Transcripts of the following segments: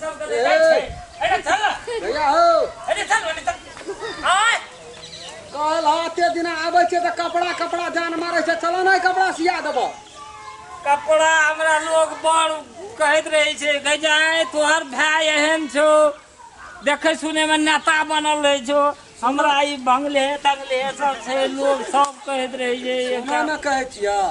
सब के जाइ छै। अरे चल भैया हो, अरे चल अरे चल आय कहल एते दिना आबै छै तऽ कपड़ा कपड़ा जान मारै छै। चल ने कपड़ा सिया देबो। कपड़ा हमरा लोग बड़ कहैत रहै छै, गै जाय तोहर भाय एहन छौ, देखै सुनै में नेता बनल रहै छौ, हमरा ई बंगले तंगले सब छै, लोग सब कहैत रहै छै। सुनै ने कहै छियै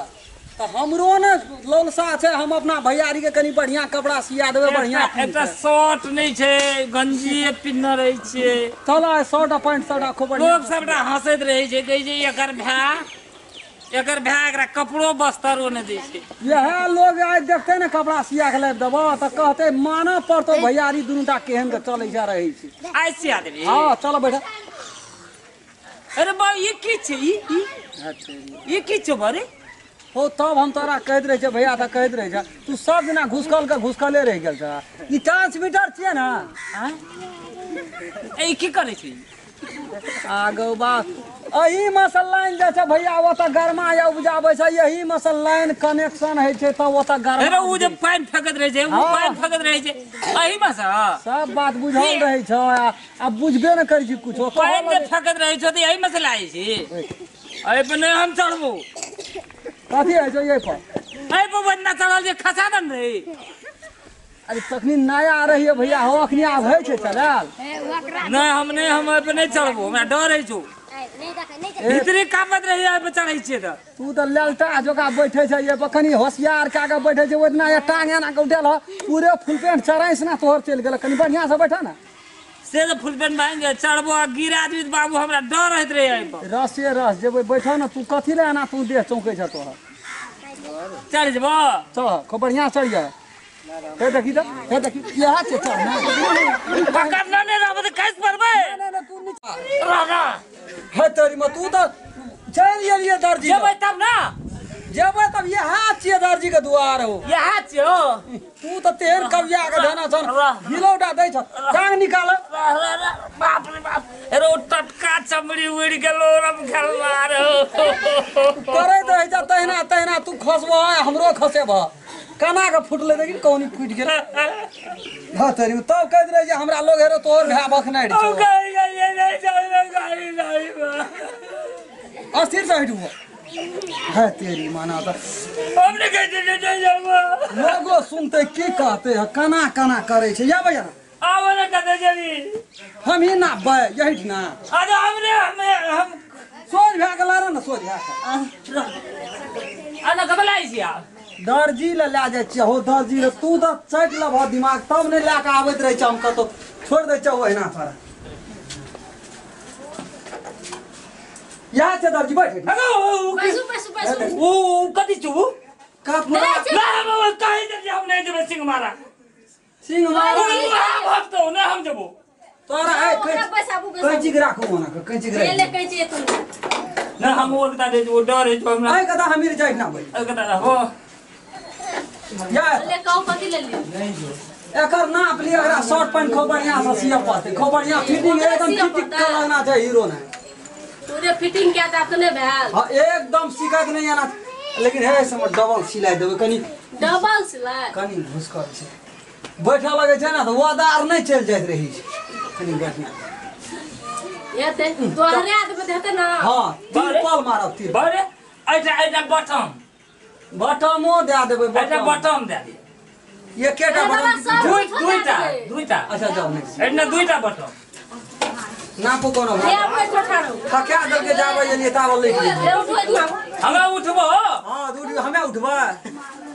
तऽ हमरो ने लौलसा छै, हम अपना भैयारी के कनी बढ़िया कपड़ा सिया देबै, बढ़िया। एकटा शर्ट नहि छै, गंजी पिन्हने रहै छियै। चल शर्ट आ पैंट सबटा खूब बढ़िया। लोग सबटा हँसैत रहै छै, कहै छै एकर भाय, एकर भाय एकरा कपड़ो बस्तरो नहि दै छै। इएह लोग आइ देखते ने कपड़ा सिया के लाबि देबो तऽ कहते मानऽ पड़तौ भैयारी दुनूटा केहन के चलै छै रहै छै। आइ सिया देबही? हँ चल बैठ। अरे बा ई की छै, ई ई की छौ बरे? हो तब हम तोरा कहैत रहै छियै भैया, तऽ कहैत रहै छै तू सब दिना घुसकल के घुसकले रहि गेल छ। ई ट्रांसमीटर छियै ने? ई की करै छै? आगो बात एही में से लाइन जाइ छै भैया, ओतऽ गरमा या उपजाबै छै, यही में से लाइन कनेक्शन होइ छै तब ओतऽ गरमा। अरे ओ जे पानि फेकैत रहै छै, ओ पानि फेकैत रहै छै एही में से। सब बात बुझल रहै छै, आ बुझबे ने करै छी कुछो। पानि जे फेकैत रहै छै तऽ एही में से लागै छै। एहि पर नहि हम चढ़बो। कथी होइ छै एहि पर? एहि पर बन्ना चढ़ल जे खसा दन रे। अरे तखनी नया रहिए भैया, हो अखनी आब होइ छै चलल। नहि हम नहि, हम एहि पर नहि चढ़बो, हमरा डर होइ छौ। भीतरी कांपत रही एहि पर चढ़ै छियै तऽ। तू तऽ ललटा जोका बैठे छै एहि पर, कनी होशियार कए कऽ बैठे छै, ओतना टांग एना कऽ उठेल पूरे फुल पेंट चढ़ैस ना तोहर चलि गेल। कनी बढ़िया से बैठा ना। से तऽ फुल पेंट भांगि गेल, चढ़बो आ गिरा देबी बाबू, हमरा डर होइत रहै एहि पर। रसे रस जेबै, बैठऽ ने तू, कथी लए एना तू देह चौंकै छ तोहर? चढ़ जेबो? चढ़, खूब बढ़िया चढ़ जा। हे देखी तऽ, हे देखी इएह छै चढ़ ना। पकड़ना नहि रहबै तऽ खसि पड़बै। नहि तू नीचा रह ना। हे तोरी में तू तऽ चलि गेलियै दर्जी। जेबै तब ना? जेबै तब इएह छियै दर्जी के दुआर हो। इएह छियौ? तू तऽ तेहन कबिया के धना छन, गिलौटा दै छ, टांग निकाल। बाप रे बाप, अरे ओ टटका चमड़ी उड़ि गेलो रम खेलना रे। करैत रहै छ तहिना तहिना तू खसबह हमरो खसेबह। केना के फुटलै देखी, कौनी फुटि गेल। हँ तोरी तब कहैत रहै छै हमरा लोग हेरो तोहर भाय बखनाइ छौ। अस्थिर से हटबो। है तेरी माना तऽ लोगो सुनते की कहते, केना केना करै छै। या भैया आबो ने कतऽ जेबी? हम ही नापबै यही ना। अरे हमरे हम सोझ भए गेल रह ने, सोझ भए गेल। आना कतऽ लागै छी आब? दर्जी लए लए जाइ छियै हो, दर्जी लए। तू तऽ चटि लेबह दिमाग तब नहि लए कऽ आबैत रहै छै। हम कतहु छोड़ि दै छियै ओहिना तोरा। इएह छै दर्जी, बैठ। ओ कथी छौ? कपड़ा। कहै छै हम नहि जेबै सिंहमारा। सिंहमारा भक्तौ नहि हम जेबो। तोरा कैंची के राखू, ओना के कैंची के राखू। ना हम ओ कता दे, ओ डर है जो हमरा। आई कता हम जाइ ना भाई। आई कता हो या ले कहू कथी ले लियो? एकर नाप लियो, एकरा शर्ट पैंट खूब बढ़िया से सिया पड़तै, खूब बढ़िया फिटिंग, एकदम फिटिंग के लगना छै हीरो ने। पूरे फिटिंग के दात ने भेल। हां एकदम सिकत नहीं आना, लेकिन हे समय डबल सिलाई देबै कनी। डबल सिलाई कनी घुसकल छै, बैठा लगे छै ना तऽ वादार नहीं चलि जाइत रही छै। कनी बैठना एते तोहरे आदमी देते ना। हां तिरपल मारब, तिरपल। बरे एटा एटा बटम, बटमो दे देबै, एटा बटम दे दे। एकेटा बटम, दुईटा दुईटा। अच्छा जाओ नहीं, एना दुईटा बटम नापो कोनो थका दल के जाबै एलियै ताबे लिख लियै। हमरा उठबो? हां दूरी हमे उठबै।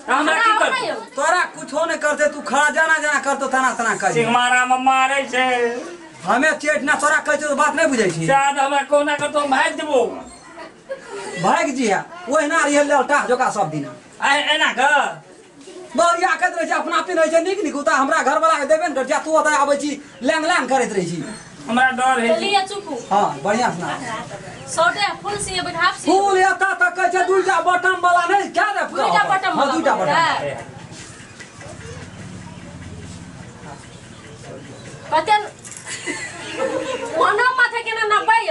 हमरा की करतै? तोरा कुछो नहीं करते, तू खड़ा जाना जाना करतो तना तना कर। सिंहमारा में मारै छै। हमे चेट ना तोरा कहै छौ बात नहीं बुझै छी। शायद हमरा कोना करतो हम भागि जेबो। भागि जिहा, ओहिना रहिए ललटा जोका सब दिना। आ एना क बरिया कहैत रहै छै अपना पिन्है छै नीक नीक, उता हमरा घरवाला के देबे ने कर, जा तू ओतऽ आबै छी लैंग लैंग करैत रहै छी। हमरा डर है। चलिए चुप। हां बढ़िया से ना। शर्ट फुल सिए हाफ सिए। फुल एता तक कहै छै दुईटा बटम वाला नहीं क्या रे? दुईटा बटम। हां दुईटा बटम। कते ओना माथा केना नपै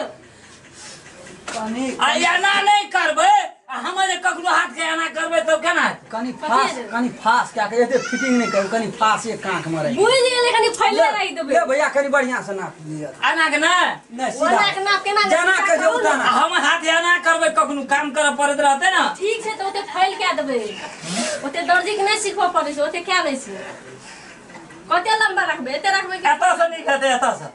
कनी आ एना नहीं करबै, आ हम जे ककरो हाथ के एना करबै तब केना? कनी फास कनी फास क्या के एते फिटिंग नहीं करू कनी फास एक कांख में रही बुझि गेलै कनी फैले रही देबै ले भैया कनी बढ़िया से नाप लिअ आना के ना नहीं सीधा ओना के नाप केना जाना के जे उताना हम हाथ एना करबै कखनो काम करे पड़ैत रहतै ना ठीक छै त ओते फैल के देबै ओते दर्जी के नहीं सिखबऽ पड़ै छै ओते क्या लै छै कते लंबा रखबै एते रखबै एता से नहीं खाते एता से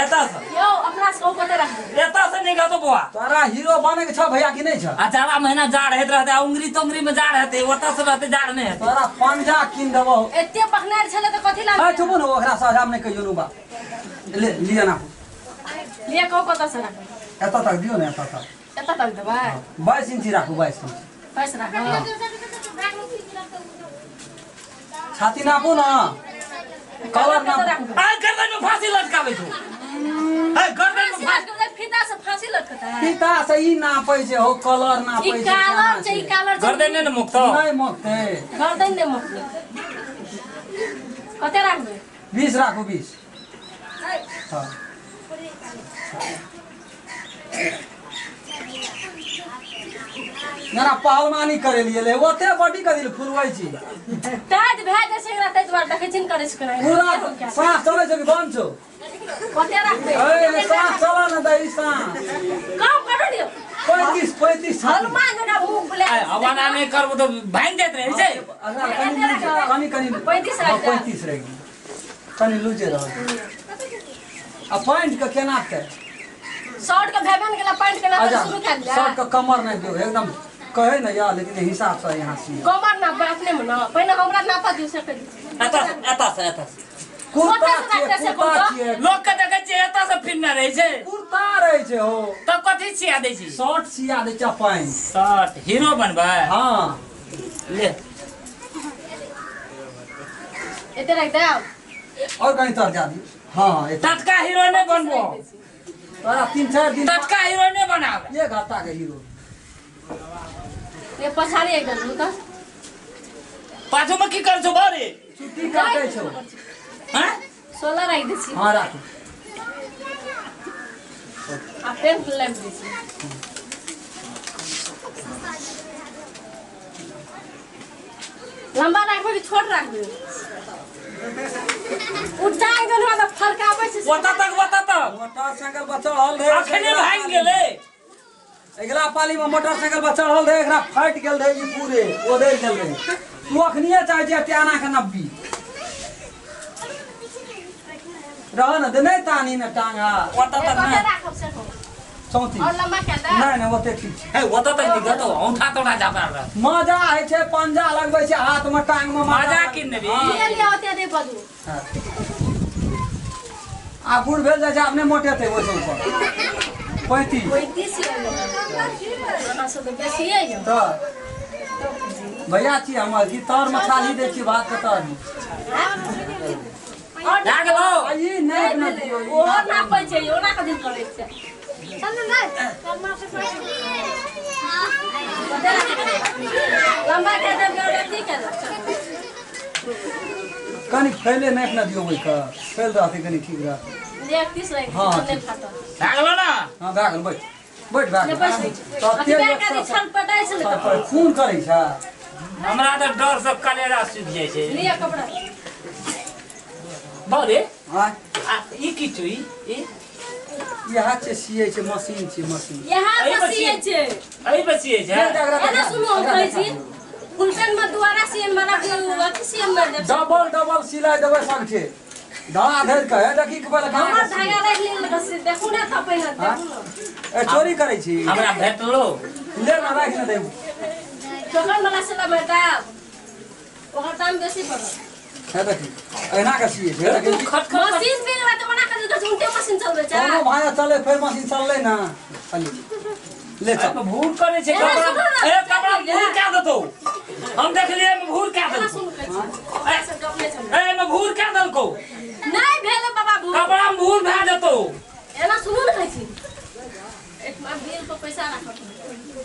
एता से यौ अपना से कते रखबै एता से नहीं खातो बुआ तोरा हीरो बने के छ भैया की नहीं छ आ जाड़ा महीना जाड़ हेत रहते आ उंगरी तोंगरी में जाड़ हेते ओता से रहते जाड़ नहीं हेते तोरा पंजा किन देबो एते पखनार छले त कथि लाग आ चुप न ओकरा से हम नहीं कहियो नु बा ले लिया ना लिया कहो कत से रखबै एता तक दियो ने एता तक एता तक देबै 22 इंची राखू 22 इंची 22 राखू छाती नापू ना कलर नापू आ गर्दन में फांसी लटकाबै छौ ए गर्दन में फांसी फीता से फांसी लटकता है फीता से ई नापै छै हो कलर नापै छै ई कलर छै ई कलर गर्दन ने मुक्तो नहीं मुक्ते गर्दन ने मुक्ते कते राखबै 20 राखू 20 हां ना पहलवानी करे लिए ले ओते बॉडी कदिल फुलबै छी टाइट भए जाइ छै एकरा तै दुआरे देखै छिन करै छै कोना पूरा साँस चलै छै कि बंद छौ कते राखबै ए साँस चला न दै साँस कम करू दियौ 35 35 हनुमान जकाँ मुँह फुला हवाना नहि करबो त भांगि जाइत रहै छै कनी कनी 35 राख 35 रहि कनी लूजे रह आ पैंट के केना के शर्ट के भेबन गेला पैंट के ना शुरू कर लिया शर्ट के कमर नहीं दियो एकदम कहे ना यार लेकिन हिसाब से यहां से कमर ना अपने में ना पहिने हमरा नापा दियो से कहि एता एता से एता कुर्ता कुर्ता छिए लोक के देखै छिए एता से फिरना रहै छै कुर्ता रहै छै हो त कथि सिया दै छी शर्ट सिया दै छै पैंट शर्ट हीरो बनबै हां ले एते रख दे और कहीं तर जा दी हां टटका हीरो नै बनबो तोरा 3-4 दिन टटका हीरो नै बनाब एक हफ्ता के हीरो ये पछाड़ी एक दू त पाछू में की कर छौ बारे छुट्टी काटै छौ हां 16 राख दै छी हां राख आ पेन लैब दै छी लंबा राखबै कि छोट राखबै उठा गेल हमरा फरकाबै छै ओता तक ओता तक मोटरसाइकिल पर चढ़ल रहे अखने भागि गेलै अगला पाली में मोटरसाइकिल पर चढ़ल रहे एकरा फाटि गेल रहे ई पूरे ओदरि गेल रहे तू अखनिए चाहे छै त्याना के नब्बी रह न दे नहीं तानी न टांगा ओता तक ना राखब से 34 और लंबा के दे नहीं नहीं ओते ठीक है ओता तक दिक्कत हो औंठा तोड़ा जाबा रह मजा है छै पंजा लगबै छै हाथ में टांग में मजा किन देबी ले लिया ओते दे बदू आ बूढ़ भेल जाइ छै अपने मोटेतै ओइसँ ऊपर 35 35 त भैया छी हमर की तर में छाली दै छी भात के तर में लागलो ई नहि न दियो ओ नापै छै ओना कदिन करै छै चल ना लंबा के देब अथी के कनी फैले नापि न दियो ओइ के फैल रहतै कनी ठीक रहतै ले 31 लागि हां नहि फाटल लागलो ना हां भए गेल बैठ बैठ भए गेल त तेल छल पटाइ छलै त खून करै छै हमरा त डर से कलेजा सूखि जाइ छै लिअ कपड़ा बारे हां आ ई की छौ ई यहाँ छै सियै छै मशीन छै मशीन यहाँ पर सियै छै एहि पर सियै छै एना सुनू हम कहै छी फुलपेन में दुआरा सियन बना के अथी सियन मारि देब डबल डबल सिलाई देबै सबठे धड़ा धरि के हे देखी के पहिले हमर धागा राखि लेल रस्सी देखू ने त पहिने देखू ने ए चोरी करै छी हमरा भेटलो ले ना राखि ने देब चोकन वाला सिला भेटाब ओकर दाम बेसी पड़त हे देखी एना के सियै छै देखी मशीन बिगड़ा त बना के दे उनटे मशीन चलबै छै कोनो भाया चले फेर मशीन चललै ना खाली ले चल भूर करै छै कपड़ा ए कपड़ा भूर क्या देतौ हम देखलियै में भूर क्या देलको ए में भूर क्या देलको नहीं भेल बाबा भूर कपड़ा में भूर भए जेतौ एना सुनू ने कहै छी एक बिल पर पैसा राखब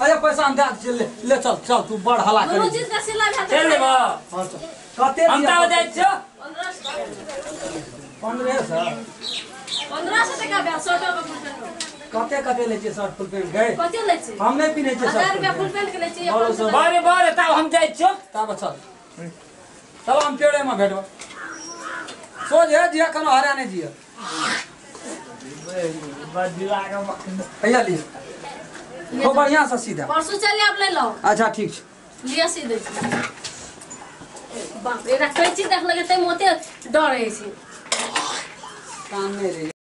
अरे पैसा हम दे चल ले चल चल तू बड़ हला दुनू करी चीज के सिला भए चल लेबो हां चल कते हम त जाइ छियौ 1500 1500 टका भेल 100 टका फुलपेन कते कते लै छियै शर्ट फुल पेंट गए? कते लै छियै? हम नहि पिन्है छियै। 1000 रुपया फुल पेंट के लै छियै। बरे बरे तब हम जाइ छियौ। तब चल, तब हम पेड़े में भेटबो। सोझ है जिया, कोनो हरा नहीं जिया। भैया लियो खूब बढ़िया से सीधा। परसों चल आब ले लो। अच्छा ठीक छै, लिअ सी दै छी। बाप रे, एकरा कैंची देख लगे तै मोते डर होइ छै। कान नहि रे।